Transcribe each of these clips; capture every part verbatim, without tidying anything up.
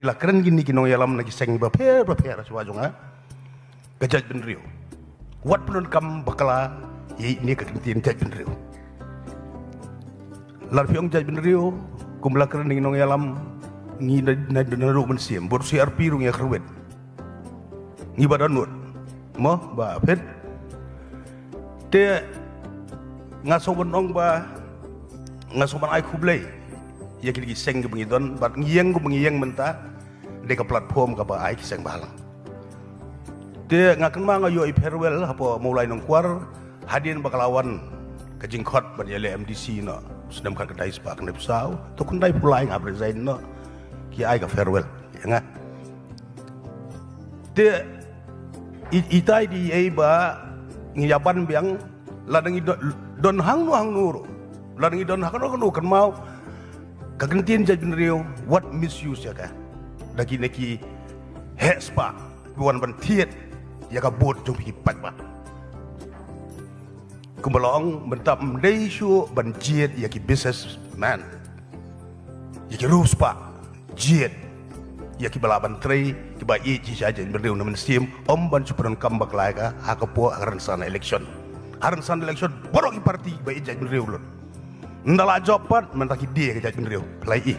La kren kine ki nongïalam na ki seng bapher bapher shuwa jong nga. Ka jaitbynriew wat pyndonkam bakla ïa ine ka kyntien jaitbynriew. Lada phi ong jaitbynriew, kum la kren ki nongïalam, ngi na, na, naduh mynsiem bad C R P ruh ngi ïa kyrwit. Ngi ba dohnud mo ba phet. Te nga sngewbha ban ong ba nga sngewbha ban ai khublei ïa kine ki seng kiba ngi don bad ngi ïeng kumba ngi ïeng mynta. Dei ka platform kaba ai ki seng bhalang. Te nga kynmaw nga ïoh i farewell hapoh Mawlai Nongkwar hadien ba ka la wan ka jingkhot ban ïaleh M D C noh. Snem khatkhyndai spah khyndaiphew saw, to khyndaiphew lai nga hap resign noh. Ki ai ka farewell ïa nga. Te i, itai dei ei ba ngi ïa ban biang, lada ngi don, don hangno hangno ruh, lada ngi don hangno hangno, kynmaw ka kyntien jaitbynriew wat misuse ïa ka da kine ki heh spah kiba wan ban thied ïa ka vote jong phi ki paidbah. Kumba la ong mynta ym dei shuh ban jied ïa ki businessman, ïa ki riewspah, jied ïa kiba lah ban trei, kiba ïeit shisha ïa jaitbynriew na mynsiem, ym ban shu pyndonkam bakla ïa ka ha ka por ha ka rynsan election. Ha rynsan election baroh ki party kiba ïeit jaitbynriew lut. Ynda la jop pat mynta ki die ka jaitbynriew. Phi la ïohi?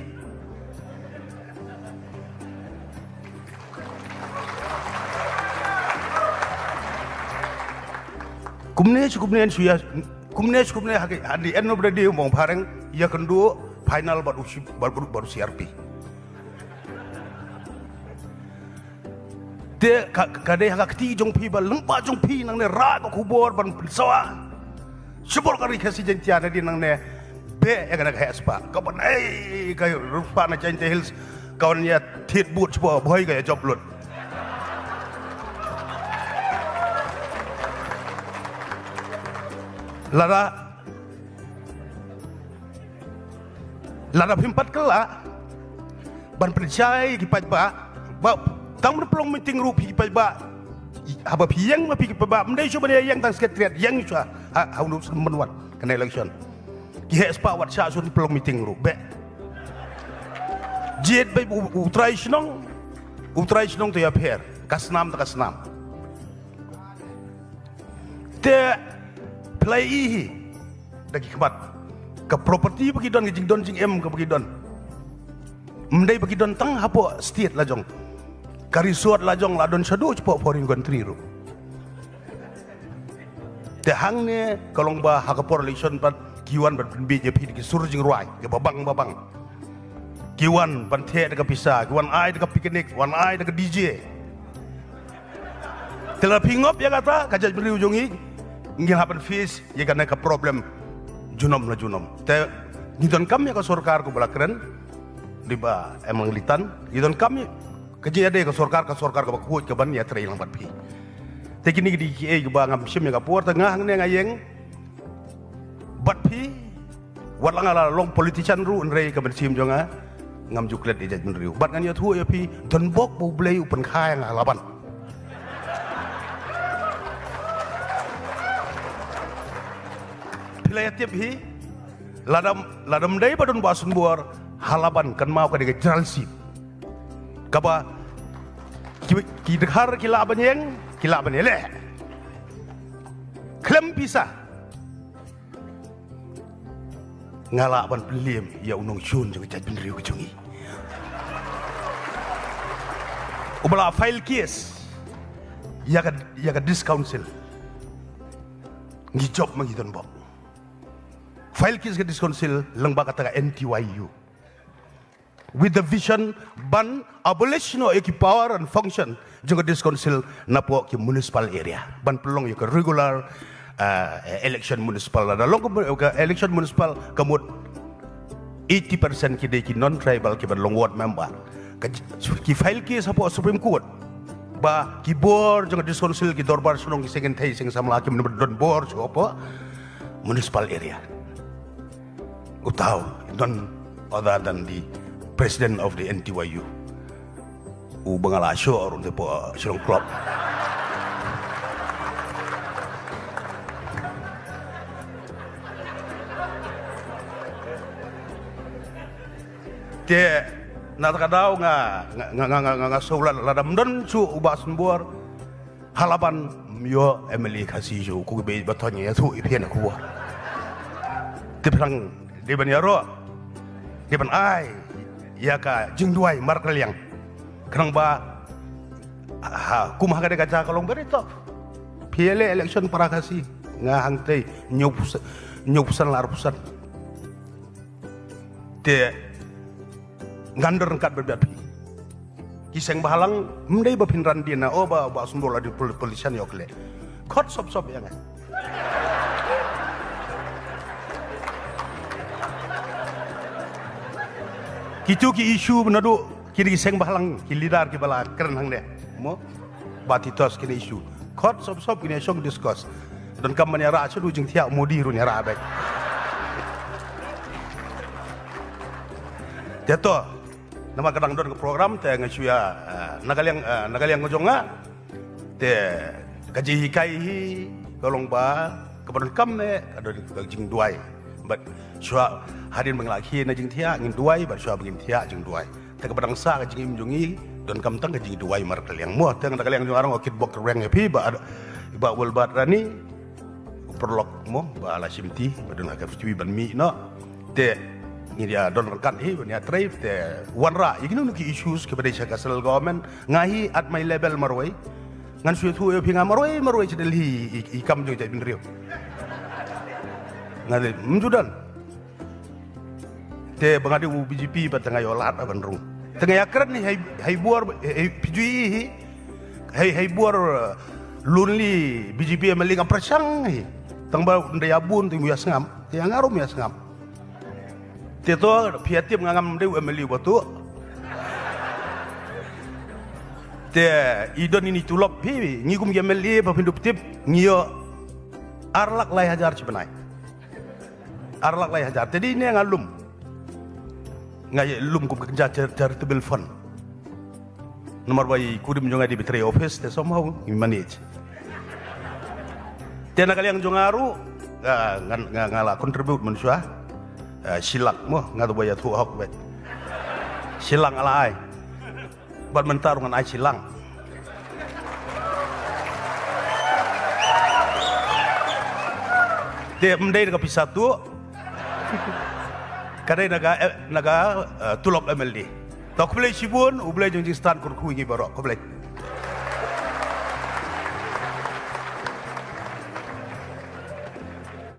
Kumne shu kumne shu ïa, kumne shu kumne ha ki, at the end of the day u ong phareng ïakynduh final bad u shi-, bad, bad, bad u C R P. Te ka, ka dei ha ka kti jong phi ba lyngba jong phi nangne rah ka khubor ban pynsawa. Shibun ka Ri Khasi Jaiñtia nadien nangne beh ïa kane ka heh spah. Ka ban ei ka riewspah na Jaintia Hills ka wan ïa thied vote shibun, bhoi ka ïa jop lut. Lada, lada phim pat kylla ban pynshai ki paidbah, ba tang ban pynlong meeting ruh phi ki paidbah, haba phi ïeng ma phi ki paidbah, ym dei shuh ban ïeng tang Secretariat, ïeng shuh ha, ha, ha u nusem ban wan kane election. Ki heh spah wat shah shuh pynlong meeting ruh beh. Jied bad u, u trai shnong, u trai shnong te ïapher, ka snam te ka snam. Te phi la ïohi hi da ki khmat ka property ba ki don, ka jingdon jingem kaba ki don. Ym dei ba ki don tang hapoh state la jong. Ka resort la jong la don shaduh shapoh foreign country ruh. Te hangne ka long ba ha ka por election pat ki wan ban pynbiej ïa phi da ki sur jingrwai kiba bang ba bang. Ki wan ban theh da ka pisa, ki wan ai da ka picnic, wan ai da ka D J. Te lada phi ngop ïa kata ka jaitbynriew jong ngi, ngin hap ban face ïa kane ka problem junom la junom. Te ngi donkam ïa ka sorkar kumba la kren dei ba em nang litan, ngi donkam ïa ka jingïadei ka sorkar, ka sorkar kaba khuid ka ban ïatrei lang bad phi. Te kine ki dei kiei kiba ngam shim ïa ka por, te nga hangne nga ïeng bad phi. Wat la nga la long politician ruh, hynrei ka mynsiem jong nga ngam ju klet ïa jaitbynriew. Bad ngan ïathuh ïa phi, donbok ba U Blei u pynkha ïa nga ha Laban. Phi la ïa tip hi, lada, lada ym dei ba don Bah Sunbor ha Laban, kynmaw ka dei ka jralsip kaba ki, ki dkhar ki lah ban ïeng, ki lah ban ïaleh. Khlem pisa nga lah ban pynliem ïa u nongshun jong ka jaitbynriew ka jong ngi uba la file case ïa ka, ïa ka District Council. Ngi jop ma ngi donbok. File case ka District Council lyngba kata ka N T Y U with the vision ban abolish noh ïa ki power and function jong ka District Council napoh ki municipal area, ban pynlong ïa ka regular, uh, election municipal. Lada long ka, ka election municipal ka mut eighty percent ki dei ki non tribal kiban long ward member. Ka, ki file case hapoh Supreme Court ba ki bor jong ka District Council, ki dorbar shnong, ki seng kynthei seng samla kim don bor shuh hapoh municipal area. Uta u, none other than the president of the N T Y U, u ba nga la shoh ruh te hapoh Shillong Club. Te Na kata ka daw nga nga nga nga nga nga shu lad lad, ym don shuh u Bah Sunbor ha Laban, ym ïoh M L A Khasi shuh. Ko kiba ïeit ba thoh, ïathuh ïa phi na khubor. Te phi dang dei ban ïaroh, dei ban ai ïa ka jingduwai markylliang. Khnang ba ha, kum ha kane ka jaka ka long very tough. Phi ïaleh election para Khasi, nga hangtei hynñiew percent, hynñiew percent la ar percent. Te ngan don ryngkat bad phi. Ki seng bhalang, ym dei ba phin ran dien na, oh, ba, Bah Sunbor la dei pol-, politician, ïoh khleh. Khot sop sop ïa nga. Kitu ki issue ba naduh kine ki seng bhalang, ki leader kiba la kren hangne, mo? Ba Titos kine issue. Khot sop sop kine, shong discuss. Donkam ban ïarah shuh, jingthiah Modi ruh ïarah beit. Te to, namar ka dang don ka program te nga shu ïa, eh, na ka liang, eh, na ka liang ka jong nga. Te ka jinghikai hi ka long ba kaba donkam eh ka don ka jingduwai. Bad shuwa hadien ba ngi la khie na jingthiah, ngin duwai, bad shuwa ba ngin thiah, jingduwai. Te kaba dang sah ka jingim jong ngi, donkam tang ka jingduwai markylliang, mo. Te na ka liang jong nga ruh nga kitbok kyrweng ïa phi, Bah, Bah Wilbert Rani, u paralok, mo, ba la shimti ba don ha ka pyrthei ban mih noh. Te ngin ïa don ryngkat hi ban ïatrei, te wanrah ïa kino kino ki issues kiba dei sha ka central government. Nga hi at my level marwei, ngan shu ïathuh ïa phi, nga marwei marwei sha Delhi i, i kam jong jaitbynriew. Nga dei ym ju don. Te ba nga dei u B J P ba te nga ïoh lad ban rung. Te nga ïa kren hi hei, hei bor, hei, hei, phi ju i hi. Hei, hei bor, uh, lonely B J P M L A nga pyrshang hi. Tang ba ynda ïa bun te ym ïa sngap. Te ïa nga ruh ym ïa sngap. Te to phi ïa tip nga ngam dei u M L A uba tuh. Te i don ine i tulop hi, ngi kum ki M L A ba phin dup tip, ngi ïoh ar lak lai hajar shi bnai. Ar lak lai hajar. Te dei ne nga lum. Nga ïa lum kum ka kynja char-, charitable fund. Namar ba i kurim jong nga dei ba trei office te somehow ngi manage. Te na ka liang jong nga ruh, nga, nga, nga, nga la contribute mynshuwa. Eh, shi lak mo, nga tu ba ïathuh hok beit. Shi lak nga la ai. Bad mynta ruh ngan ai shi lak. Te ym dei na ka pisa tuh. Ka dei na ka, eh, na ka, eh, tulop M L A. To khublei shibun, U Blei un jingstad kyrkhu ïa ngi baroh. Khublei.